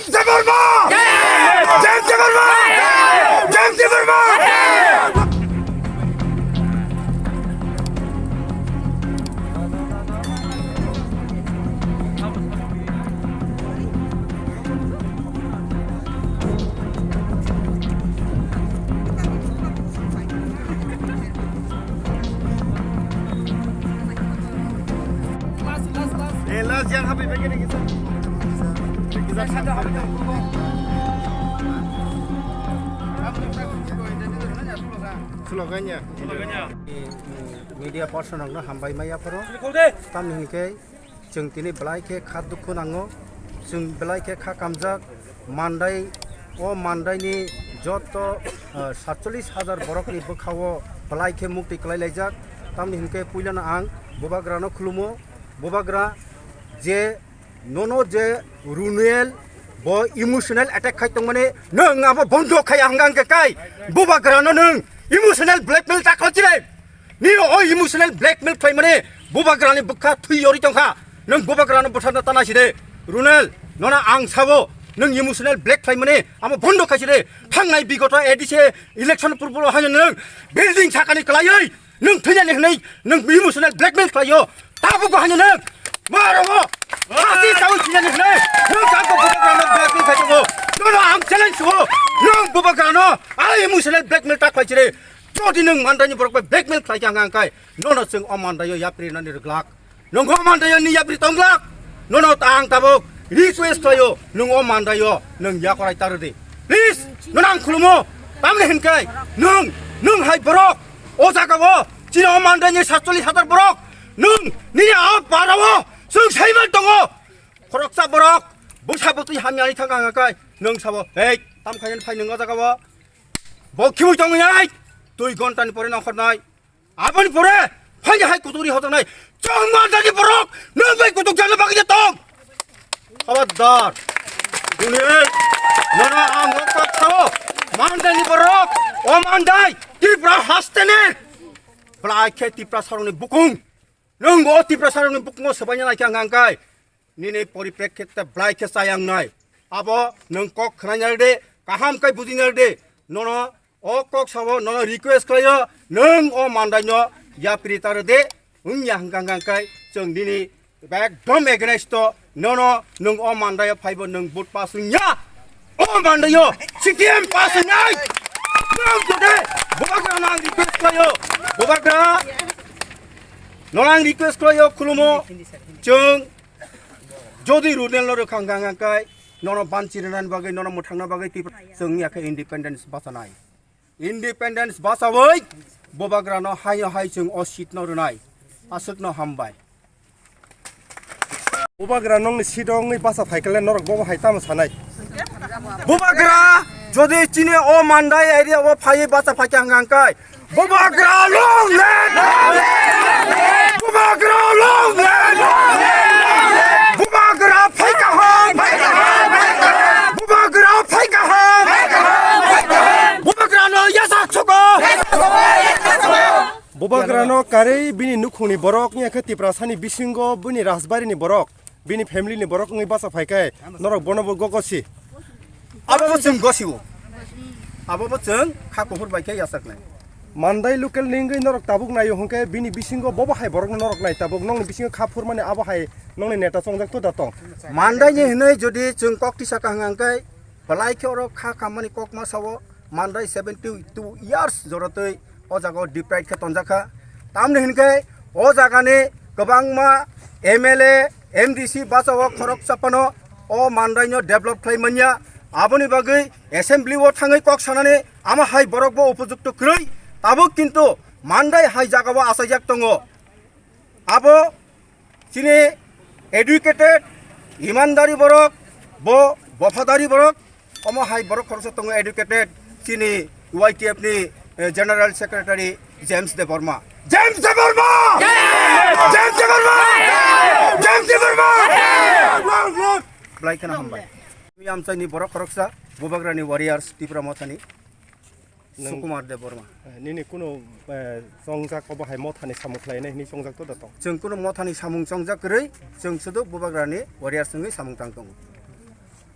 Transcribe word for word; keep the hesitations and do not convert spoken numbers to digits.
Debbarma! James Debbarma! James Debbarma! Eh, last yang habis bagi ni kita. Kita satu habis. Slogannya. Media person rokno hambai maya phoro. Tamni hinkhe chwng tini belai khe kha dukhu nango, chwng belai khe kha kamjak, Mandai, o Mandaini joto, ah, satchollish hajar borokni bwkhao belai khe muktwi kwlai laijak. Tamni hinkhe puilano ang Bubagrano khulumo, Bubagra je nono je Runel bo emotional attack khai tongmani, nwng abo bondo khai ang ang kai Bubagrano nwng emotional blackmail ta khlai chire. Nini o emotional blackmail khlaimani Bubagrani bwkha thwi yori tongkha. Nwng Bubagrano bwtharna tana side. Runel, nono ang sabo, nwng emotional black khlaimani amo bondo khai side. Thangnai bigoto A D C election purpuro haino nwng building sakani kwlaiwi nwng thwinani hwnwi nwng emotional blackmail khlaio. Tabuk bo haino nwng marogo. Hasi sawi thwinani hwnwi nwng kangko Bubagrano blackmail khai tongo. Nono ang challenge suo. Nwng Bubagrano a emotional blackmail ta khlai side. Jodi nwng Mandaini borok bai blackmail khlai kha hwnka hwnkhe, nono chwng o Mandaio yapri nani rwglak. Nwng o Mandaio ni yapri tong glak. Nono ta ang tabuk request khlaio, nwng o Mandaio nwng yakorai ta rwdi. Please, nono ang khulumo. Tamni hinkhe nwng, nwng hai borok o jagao chini o Mandaini satchollish hajar borok nwng nini a parao chwng saiman tongo. Khoroksa borok bwsa bwtwi hamyani thangkha hwnka hwnkhe nwng sabo, "Hei, tam khainani phai nwng o jagao?" Bo khibui tongwi nai, twi gontani pore nongkhornai. Aboni pore phaini hai kuturi hojaknai. Chwng Mandaini borok, nwng bai kutuk jana bagwi tong. Khabardar. Duni, nono ang kok sao. Mandaini borok, o Mandai, Tripura hasteni. Belai khe Tiprasarokni bukung. Nwng bo Tiprasarokni bukungo swbaina naikha hwnka hwnkhe. Nini poriprekkhitte belai khe chayang nai. Abo nwng kok khnaina rwdi, kaham khe bujina rwdi. Nono o kok sabo, nono request khlaio, nwng o Mandaino yapri ta rwdi. Wngya hwnka hwnka khe chwng nini ekdom against o, nono nwng o Mandaio phaibo nwng vote pass wngya. O Mandaio C P M pass wngnai. Nwng jodi Bubagrano ang request khlaio. Bubagra, nono ang request khlaio, khulumo. Chwng jodi Runelno rwkha hwnka hwnka khe nono banchi rwnani bagwi, nono mwthangna bagwi Tripura chwng ya khe independence bachanai. Independence bachawi Bubagrano haino hai chwng o seat no rwnai. Aswkno hambai. Bubagra nongni seat o wngwi bacha phaikhe le norok bobo hai tamo sanai? Bubagra jodi chini o Mandai area o phaiwi bacha phaikha hwnka hwnkhe, Bubagra long live! Bubagra long live! Bubagra phai kaham! Bubagra phai kaham! Bubagrano yasa chugo! Bubagrano karwi bini nukhungni borok wngya khe Tiprasani bisingo bini rajbarini borok. Bini family ni borok wngwi bacha phai khe norok bono bo gogosi. Abo bo chwng gosio. Abo bo chwng kha kuphur bai khe yachaknai. Mandai local ni wngwi norok tabuk naio hwnkhe bini bisingo bobo hai borokno norok nai tabuk nongni bisingo kha phurmani abo hai nongni neta chongjak to da tong. Mandai ni hwnwi jodi chwng kok tisa kha hwnkhe belai khe oro kha kammani kok ma sao. Mandai seventy two years jorotwi o jaga o deprived khe tonjakha. Tamni hinkhe o jagani kwbangma M L A, M D C bachao khoroksa phano o Mandaino develop khlai manya. Aboni bagwi assembly o thangwi kok sanani ama hai borok bo upojukto kwrwi. Tabuk kintu Mandai hai jagao achaijak tongo. Abo chini educated, imandari borok, bo bofadari borok, omo hai borok khoroksa tongo educated, chini Y T F ni, eh, General Secretary James Debbarma. James Debbarma! James Debbarma! James Debbarma! Belai kheno hambai. Ami amchaini borok khoroksa, Bubagrani Warriors Tipra Mothani. Nwng Sukumar Debbarma. Eh, nini kunu, eh, chongjak obo hai mothani samung khlainai hwnwi chongjak to da tong? Chwng kunu mothani samung chongjak kwrwi, chwng sudu Bubagrani Warriors wngwi samung tang tongo.